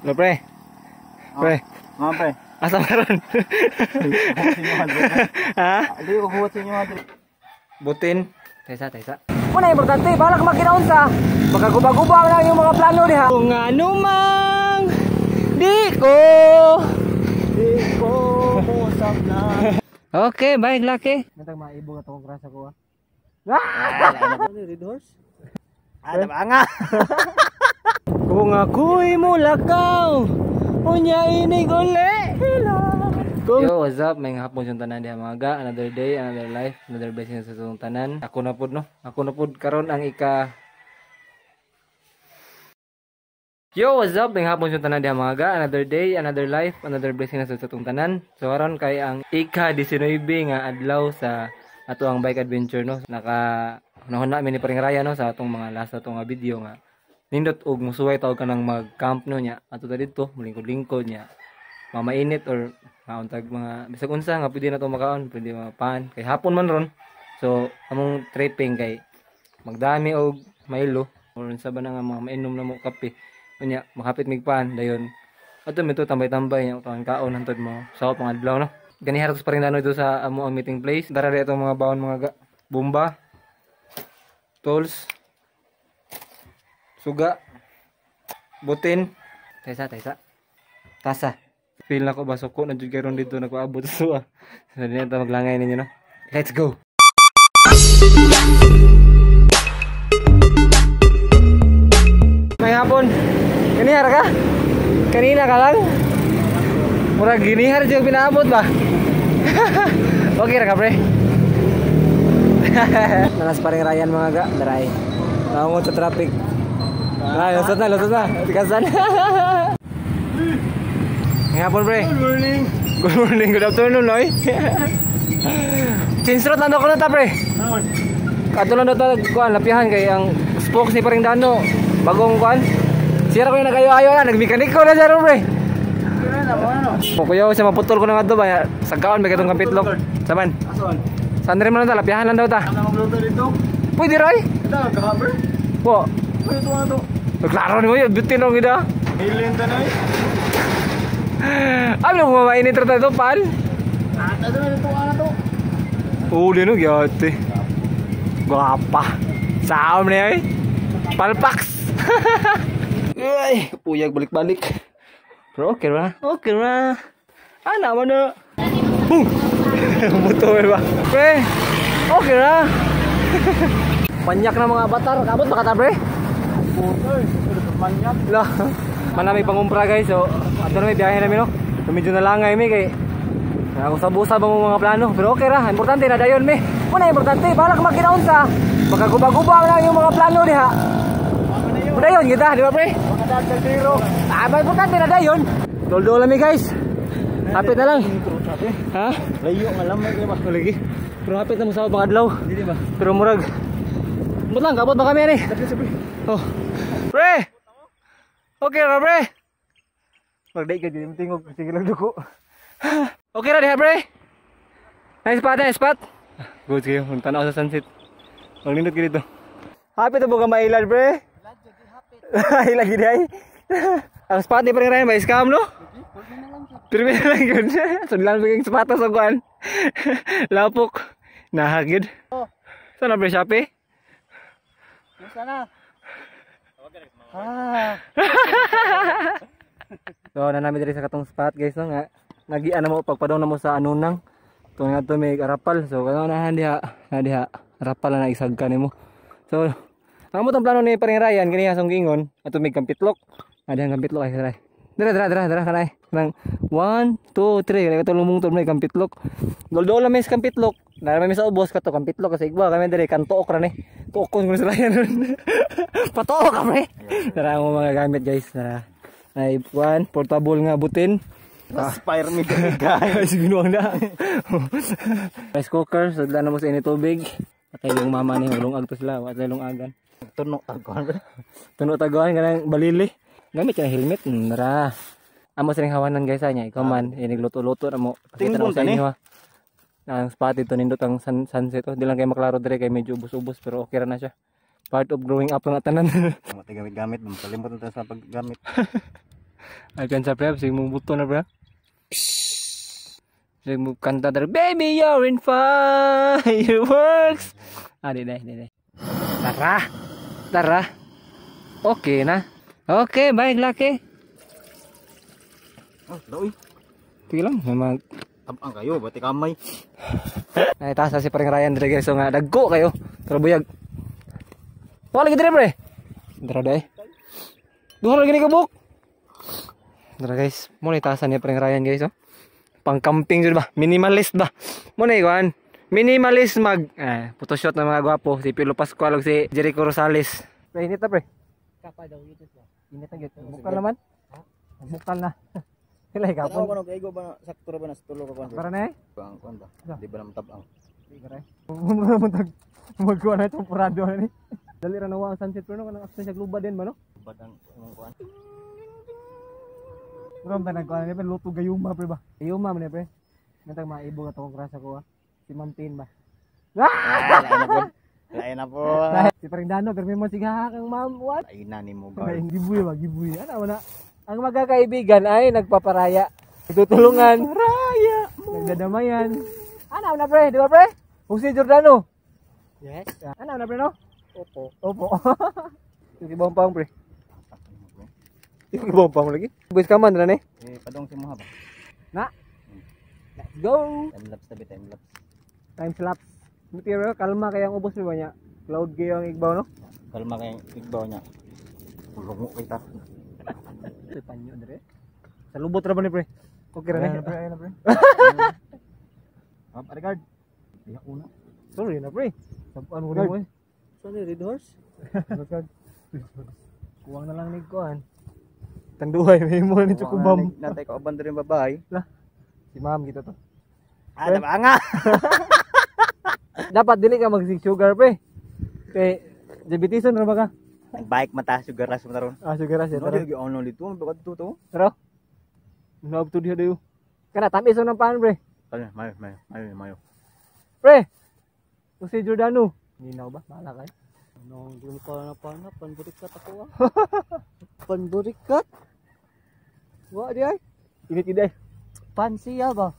No, pre. Pre. Mga pre. Asa meron? Ha? Hindi ko huwat sa inyo mga. Butin. Taysa, taysa. Una importante, balak makinaon sa baka guba-guba lang yung mga plano diha. Kung ano mang di ko Di ko usap na. Okay, bye, laki. Nantang maibog atong grasa ko ah. Red horse? Ah, tabanga. Kung ako'y mulakaw, unya inig uli. Kung... Yo, what's up? May hapon yung tanan diha mga ga. Another day, another life, another blessing sa itong tanan. Ako na pod, no? Ako na pod karon ang ika. Yo, what's up? May hapon yung tanan diha mga ga. Another day, another life, another blessing na sa itong tanan. So karon kay ang ika-19 nga adlaw sa ato ang bike adventure, no. Naka nahuna mi ni Paring Raya, no, sa atong mga last atong nga video nga nindot og musuway tawag kanang mag-camp, no, nya. Ato ta didto, mulingkod-lingkod nya. Mamainit or mauntag mga bisag unsa nga pwede na to makaon, pwede mga pan kay hapon man ron. So among tripping kay magdami og Milo or unsa ba na nga mga mainom na mo kape. Unya makapit mig pan dayon. Ato mi to tambay-tambay nya kaon kaon hantod mo sa pang adlaw, no. Ganiha ra pa rin dano dito sa amo ang meeting place. Dara dito mga baon mga ga. Bomba, tools, suga, butin, taysa taysa. Tasa. Feel na ko ba suko na jud karon dito nagpaabot sa suwa. So di na ta maglangay ninyo, no. Let's go. May hapon. Ganihar ka? Kanina ka lang? Murag ginihar jud pinaabot ba? Okay ra ka, pre? Nanas paring Ryan mga ga, daray. Naungot sa traffic. Ay, lusot na, lusot na. Tikasan. May hapon, pre. Good morning. Good morning, good afternoon, oy. Change route lang daw ko na ta, pre. Ano? Kato lang daw ta, kuan, lapihan kay ang spokes ni paring Dano. Bagong kuan. Sira ko yung nag-ayo-ayo na, nagmekaniko na siya ron, pre. O kuya, siya maputol ko na nga do ba? Sagkaon, may katong kapitlok. Saman. Ason? Saan rin man lang ta, lapihan lang daw ta. Ano magluto dito? Pwede, Roy. Ito, cover? Po. Pwede ito nga to. Klaro ni mo yun, beauty nung ida. Alien ta na eh. Ano mo mainit ra to, pal? Ah, ito na dito nga to. Uli no, gyate. Guwapa. Saom na eh. Palpax. Ay, puyag balik-balik. Pero okay ra. Okay ra. Ana man na. Boom. Buto ba? Pre. Okay ra. Panyak na mga avatar. Kabot ba ka ta, pre? Puto eh. Manyak. Lah. Manami pangumpra guys. So, ato na may biyahe namin, no. So, medyo nalangay mi kay ako sa busa ba mga plano. Pero okay ra, importante na dayon mi. Una importante, balak makinaon sa baka guba-guba lang yung mga plano diha. Dayon kita, di ba pre? Mga dagdag. Ah, ba importante na dayon. Doldol mi guys. Hapit na lang. Ha? Layo nga lang may ba? Lagi. Pero hapit na mo sa pang adlaw. Dili ba? Pero murag. Mut lang, kabot ba kami ani? Oh. Pre. Okay ra, pre. Magday ka dili tingog, sige lang duko. Okay ra diha, pre. Nice spot, nice spot. Good kayo, magtanaw sa sunset. Maglindot ka dito. Hapit na mo ka mailad, pre. Ay, lagi di ay. Ang spot ni Paring Ryan, may scam, no? Pirmi na lang yun. Sundan lang yung sapatos sa kuan. Lapok. Nahagid. Saan na, pre? Shopee? Sana. Ah. So, na namin diri sa katong spot, guys, no, nga. Nagian na mo pagpadong na mo sa anunang. Ito nga to may arapal. So, kano na diha, na diha arapal na naisagka nimo. So, ang amot ang plano ni Paring Ryan kaniya sa gingon ato may kampitlok. Na diha kampitlok ay saray. Dira dira dira dira kanay. Nang 1 2 3 kay katong lumong may kampitlok. Doldol na may sa kampitlok. Na may sa ubos kato kampitlok kasi igwa kami diri kantuok ra ni. Tuokon ko sa Ryan. Patuok ka, pre. Tara ang mga gamit, guys. Tara. Ay, one, portable nga butin. Inspire me guys. Ay, binuang na. Rice cooker, so dala na mo sa ini tubig. Patay yung mama ni lungag to sila, watay lungagan. Tuno tagon. Tuno taguan kanang balili. Gamit ka ng helmet, nara. Amo sa hawanan guys nya, ikaw man inig luto-luto na mo. Pakita na mo sa Tingbon inyo ha. Ang spot dito nindot ang sunset. Oh. Di lang kayo maklaro dire kay medyo ubos-ubos pero okay ra na siya. Part of growing up nga tanan. Gamit gamit, makalimot na tayo sa paggamit. Ay kansa, pre, sige mong buto na, pre. Sige mo kanta dere, "Baby, you're in fireworks." Ah, di di di. Tara. Tara. Okay na. Okay, bye, laki. Oh, doy. Sige lang, may mga Tabang kayo, bati kamay. Ay, taas na si pareng Ryan dire, guys. So nga, dagko kayo. Pero buyag. Wala lagi dire, pre. Tara dai. Duha lagi ni kabuk. Tara, guys, mo ni tasan ni pareng Ryan, guys, oh. Pang camping jud ba? Minimalist ba? Mo na ikuan. Minimalist mag photoshoot ng mga gwapo si Pilo Pascual ug si Jericho Rosales. Pre, init na, pre. Kapa daw ito ba? Init na gyud. Bukal naman. Bukal na. Sila Tanaw gapon. ba no kay ba na sakto ra ba na sa tulo ka kuan? Para na eh. Ang kuan ba? Di ba na matabang? Magkuha na itong purado na ni. Dali ra nawa ang sunset pero no kanang after siya gluba din ba, no? Badang imong kuan. Pero ang tanag ko ano pre, luto gayuma, pre, ba? Gayuma man eh, pre. Nantang maibog ato kong krasa ko ah. Si Ma'am Tin ba? Ah, lain na po. Lain na po. Si Paring Dano, pero may mo siga kang ma'am, what? Lain na nimo guard. Ay, gibuy ba, gibuy. Ano na? Ang magkakaibigan ay nagpaparaya. Tutulungan. Raya mo. Nagdadamayan. Ano na, pre, di ba, pre? Jose Giordano. Yes. Ano na, pre, no? Opo. Opo. Yung ibang pang, pre. Yung ibang pang lagi. Boys kaman na ni. Eh, padong si mo ba? Na. Let's go. Time lapse tabi, time lapse. Time lapse. Pero kalma kaya ang ubos ni ba niya? Cloud kayo ang igbaw, no? Kalma kay igbaw niya. Lungo kita. Ito panyo dire. Sa lubot ra ba ni, pre? Okay ra ni. Pre, ayun na, pre. Up, guard. Iyak una. Sorry na, pre. Sabuan mo mo eh. Sorry, Red Horse. Kuwang na lang ni kuan. Tanduhay may mo ni Chukubam. Natay ko abandon rin babae. Si ma'am kita to. Ah, tabanga. Dapat dili ka mag sugar, pre. Kay diabetison ra ba ka? Bike mata sugar ras mo taron. Ah, sugar ra siya. No, Tara. di ono dito, bakit to to? Tara. Naab to diha dayo. Kana tamis ng pan, pre. Kanya, mayo, mayo, mayo, mayo. Pre. Jose Giordano. Ninaw ba? Bahala kayo. Ano, hindi ko na pa na, panburikat ako ah. Panburikat? Wa di ay. Init iday. Pansiya ba?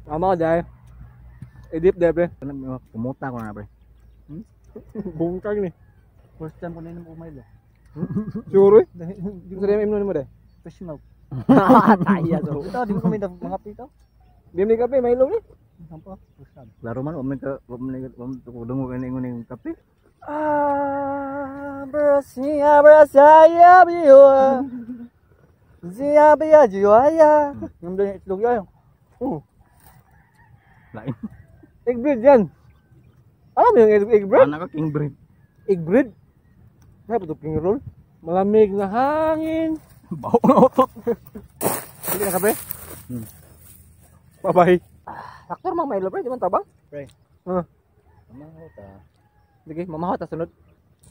Tama ka dahil. Edip dahil, pre. Kumuta ko na, pre. Bungkag ni. First time ko na inom umay ba? Siguro eh. Gusto rin imnon mo dahil. Fish milk. Taya so. Ito, di mo kami mga pito. Di mo ni kape, may ni. Sampo. Klaro man, wa man ka, wa man wa man ko dungo kay ingon ning kape. Ah, brasiya, brasaya, biyo. Siya, biya, jiwaya. Ngam din itlog yayo. Oh, Lain. Egg bread yan. Alam mo yung egg bread? Ana ka king bread. Egg bread? Ay, puto king roll. Malamig na hangin. Baho nga utot. Hindi na kape? Bye-bye. Sakto mang Milo, pre, di man tabang? Pre. Ah. Mamaho ta. Sige, mamaho ta sunod.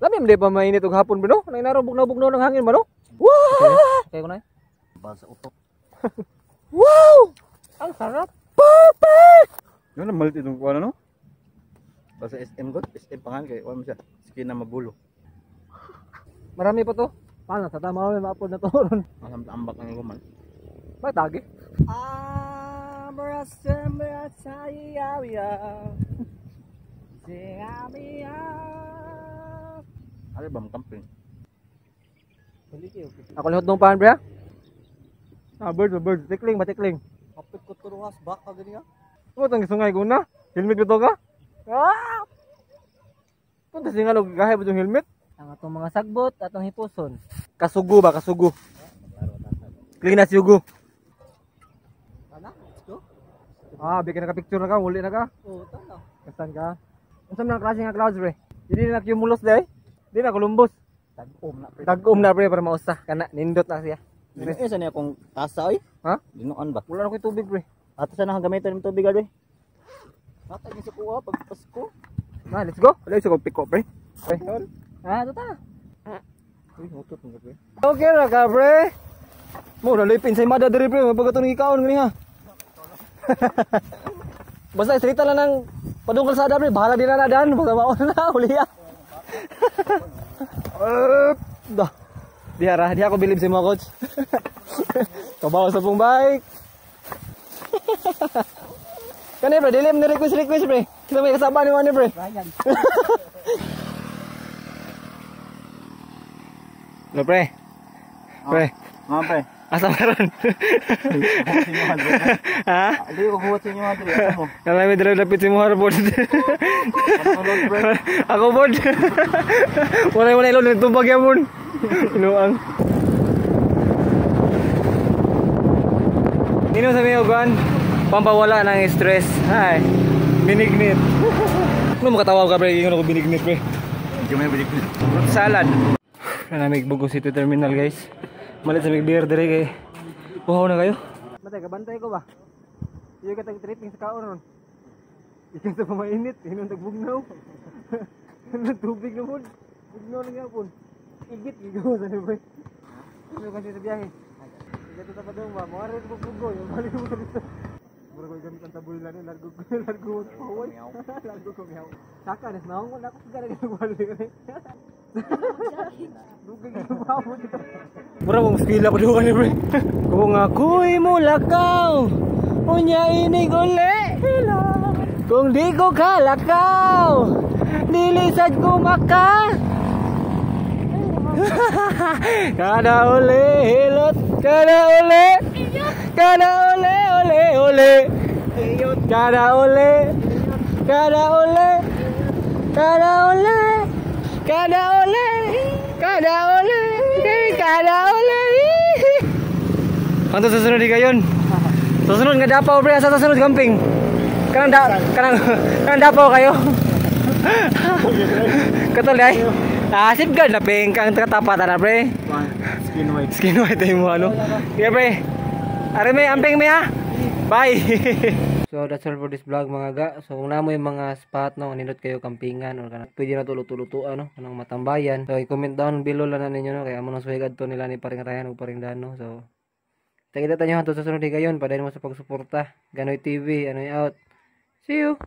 Lami man di pa mainit og hapon, bro, no? Nang inaraw bugnaw-bugnaw ng hangin ba, no? Wow! Okay ko na eh. Bal sa utok. Wow! Ang sarap. Perfect! Yun na malit itong kuan no? Basta SM god, SM pangan kay kuan mo siya. Sige na mabulo. Marami pa to. Paano sa tama may ma-upload na to ron. Masam tambak ang guman. May tagi. Ah, brasa brasa ya ya. Ano ba camping? Ako lihot nung paan, pre. Ah, bird, bird. Tikling ba, tikling? Kapit ko turuas baka gani ah. Ano itong sungay ko na? Helmet ko to ka? Ah! Punta siya nga gahe ba yung helmet? Ang atong mga sagbot, atong hipuson. Kasugo ba, kasugo. Clean na siyugo. Ana, let's go. Ah, bigyan na ka picture na ka, uli na ka. Oh, tama. Kasan ka? Unsa man ang klase nga clouds, pre? Dili na cumulus dai. Di na columbus. Tag-om na pre. Tag-um na, pre, para mausa kana nindot na siya. Eh, sa niya akong tasa oy. Ha? Dinuan ba? Wala na ko'y tubig, pre. Ato sa nang gamiton ng tubig abi. Natag ni sa kuha pag Pasko. Na, let's go. Wala sa kong piko pre. Pre. Ah, ito ta. Uy, utot mo pre. Okay ra ka, pre. Mo na lipin sa imada diri, pre, mapagato ng ikaon ngani ha. Basta istrita lang ng padung kalsada, pre, bahala din na daan, basta maon na uli ya. Up, dah. Diha ra, diha ako bilib sa mo, coach. Kabaw sa pong bike. Kani pre, dili ni request request pre. Kita may kasaba ni mo pre. Ryan. No pre. Pre, Mga pre. Asa meron? Ha? Hindi ko buhat sa inyo mga dili. Asa mo? Kala may dala lapit si Muhar bod. Panonood, pre. Ako bod. Wala wala ilon nagtubag ya bod. Inuang. Nino sa mga ugan, pampawala ng stress. Ay, binignit. Ano makatawa ka pre, ingon ako binignit pre. Hindi mo yung Fruit salad. Nanamig Bugo City Terminal, guys. Malit sa mig beer dire kay uhaw na kayo. Matay kabantay ko ba? Iyo ka tag treatment sa kaon ron. Ikan sa pamainit, hinon tag bugnaw. Hinon tubig na pod. Bugnaw na gyapon. Igit gigaw sa ni boy. Ano kasi sa biyahe? Dito sa padung ba, mo rin bugo, yung balik mo dito. Mura ko gamit ang tabulan ni largo ko largo ko paway. Largo ko miyaw. Saka nes naong ko na ako sigara balik ni. Dugay ka ba mo dito? Mura mong eskwela pa duha ni pre. Kung ako'y mulakaw, unya inig uli. Kung di ko kalakaw, dili sad ko maka. Kada uli hilot, kada uli, kada uli uli uli. Kada uli, kada uli, kada uli, kada uli, kada uli, kada uli. Ang susunod di kayon. Susunod nga dapaw pre, sa susunod camping. Kanang da kanang kanang dapaw kayo. Katol ay. Ah, safeguard na ping kang katapatan na pre. Skin white. Skin white ay mo ano. Sige pre. Are may amping may ha. Bye. So that's all for this vlog, mga ga. So kung namo yung mga spot no, nindot kayo kampingan or kanang pwede na tulutuan no, kanang matambayan. So i-comment down below lang na ninyo no kay amo nang suway kadto nila ni paring Ryan ug paring Dan no. So kita tayo hantod sa sunod higayon, padayon mo sa pagsuporta. Ganoy TV, anoy out. See you.